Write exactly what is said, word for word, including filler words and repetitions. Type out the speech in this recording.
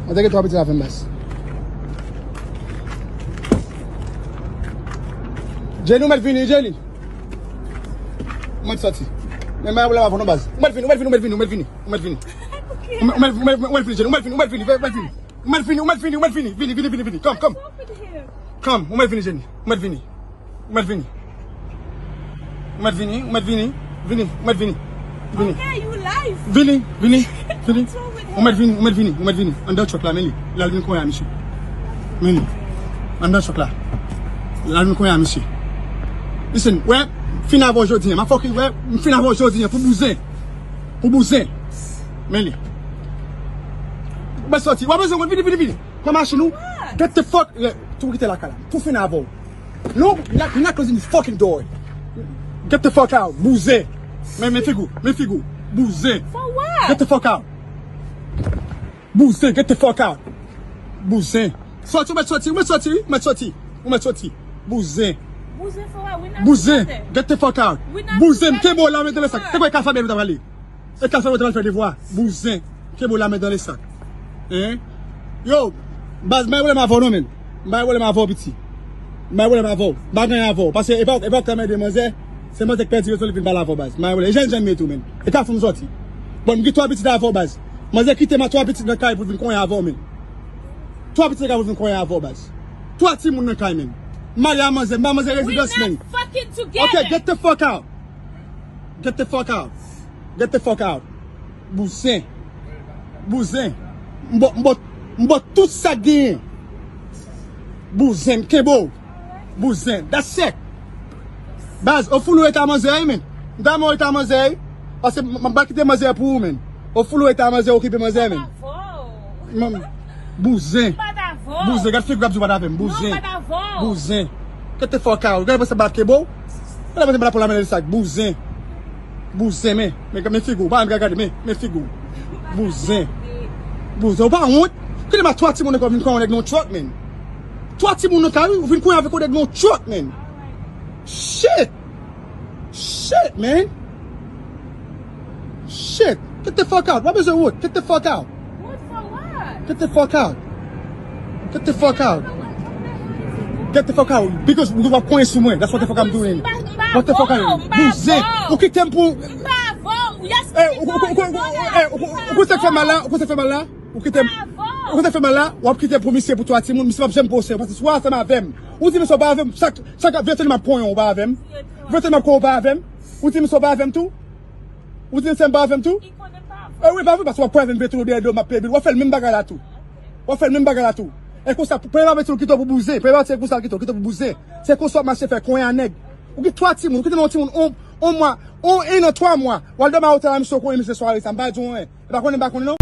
Mwen te gen twa pitit avè m, baz. Jenny, ou mèt vini, Jenny. Ou mèt sòti. Men mwen pa vle avè w non, baz. Ou mèt vini, ou mèt vini, ou mèt vini, ou mèt vini, ou mèt vini. Ou mèt, ou mèt, ou mèt, ou mèt vini, Jenny, ou mèt vini, ou mèt vini, ou mèt vini. Ou mèt vini, ou mèt vini, ou mèt vini, vini, vini, vini, vini. Come, come. Come, ou mèt vini, Jenny. Ou mèt vini. Ou mèt vini. Ou mèt vini, ou mèt vini. Vini, ou mèt vini. Vini. Okay, you live. Vini, vini, vini. What's wrong with him? Ou mèt vini, ou mèt vini, ou mèt vini. Anndan truck la, men li. L al vin konyen a misye. Men li. Anndan truck la. L al vin konyen a misye. Listen, wè, m fin avè w jodi a. M a fucking, wè, m fin avè w jodi a pou bouzen. Pou bouzen. Men li. Ou mèt sòti. W ap bezwen mwen, vini, vini, vini. Pran machin ou. What? Get the fuck. Tou kite lakay la. Tou fin avè w. No, you're not, you're not closing this fucking door. Get the fuck out. Bouzen. Men, men figi w. Men figi w. Bouzen. For what? Get the fuck out. Bouzen. Get the fuck out. Bouzen. Sòti, ou mèt sòti. Ou mèt sòti, wi. Ou mèt sòti. Ou mèt sòti. Bouzen. Bouzen for what? We not doing nothing. Bouzen. Get the fuck out. We not doing nothing. Bouzen. Kenbe w la, men dan lesak. Se kwa ka fè bèl ou ta prale? E ka fè yo te al fè devwa. Bouzen. Kenbe w la men dan lesak. Hein? Yo, baz, m pa gen pwoblèm avè w non, men. M pa gen pwoblèm avè w, piti. M pa gen pwoblèm avè w. M pa gen avè w. Paske e pa, e pa w k ta mande manzè. Se manzè k pèdi rezon li vin pale avè w, baz. M pa gen pwoblèm. E jan, jan m ye tou, men. E ka fè m sòti. Bon, m gen twa pitit avè w, baz. Manzè kite m a twa pitit nan kay pou vin konyen avè w, men. Twa pitit nan kay pou vin konyen avè w, baz. Twa timoun nan kay, men. M marye a manzè, m ba manzè rezidans, men. We not fucking together. Ok, get the fuck out. Get the fuck out. Get the fuck out. Bouzen. Bouzen. M ba w, m ba w, m ba w tout sa k genyen. Bouzen, m kenbe w. Bouzen. That's it. Baz, ou fout ou rete a manzè, wi, men. M ta renmen w rete a manzè, wi. Paske m, m, m pa kite manzè pou ou, men. Ou fout ou rete a manzè, okipe manzè, men. Bouzen. Bouzen. Gad figi w ap di w pa t avè m. Bouzen. Bouzen. Get the fuck out. Gade panse m pa t kenbe w. Gade panse m pa t ap pran lamen nan lesak. Bouzen. Bouzen, men. Men, men figi w. Pa menm gade, men, men figi w. Bouzen. Bouzen. Ou pa wont? Kite m a twa timoun ankò vin konyen nèg nan yon truck, men. Twa timoun nan kay, wi. Ou vin konyen avèk yon nèg nan yon truck, men. Shit. Shit, man. Shit. Get the fuck out. W ap bezwen wout. Get the fuck out. Wout for what? Get the fuck out. Get the fuck out. Get the fuck out. Because w ap konyen sou mwen. That's what the fuck I'm doing. What the fuck are you? Bouzen. Ou kite m pou. M pa avè w. Yes, eh, ou, ou, ou, ou, eh, ou, ou, ou konn sa k fè mal la? Ou konn sa k fè mal la? Ou kite m. Ou konn sa k fè mal la? W ap kite m pou misye pou twa timoun. Misye p ap janm poste. Paske si w ansanm avè m. Ou di misye w pa avè m. Chak, chak vennde m ap konyen w pa avè m. Vennde m ap konyen w pa avè m. Ou di misye w pa avè m tou? Ou di misye m pa avè m tou? E wi, pa vre, paske w ap konyen avè m vennde w dèyè do m ap peye bil. W ap fè l menm bagay la tou. W ap fè l menm bagay la tou. E konsa, premye pati w kite w pou bouzen. Premye pati e konsa l kite w, kite w pou bouzen. Se konsa w ap mache fè konyen a nèg. Ou gen twa timoun, ou kite nan yon timoun on, on mwa, on, en an, twa mwa. W al dòmi a otèl a misye, w konyen misye sware sa. M pa di w anyen. E pa konnen, m pa konnen non.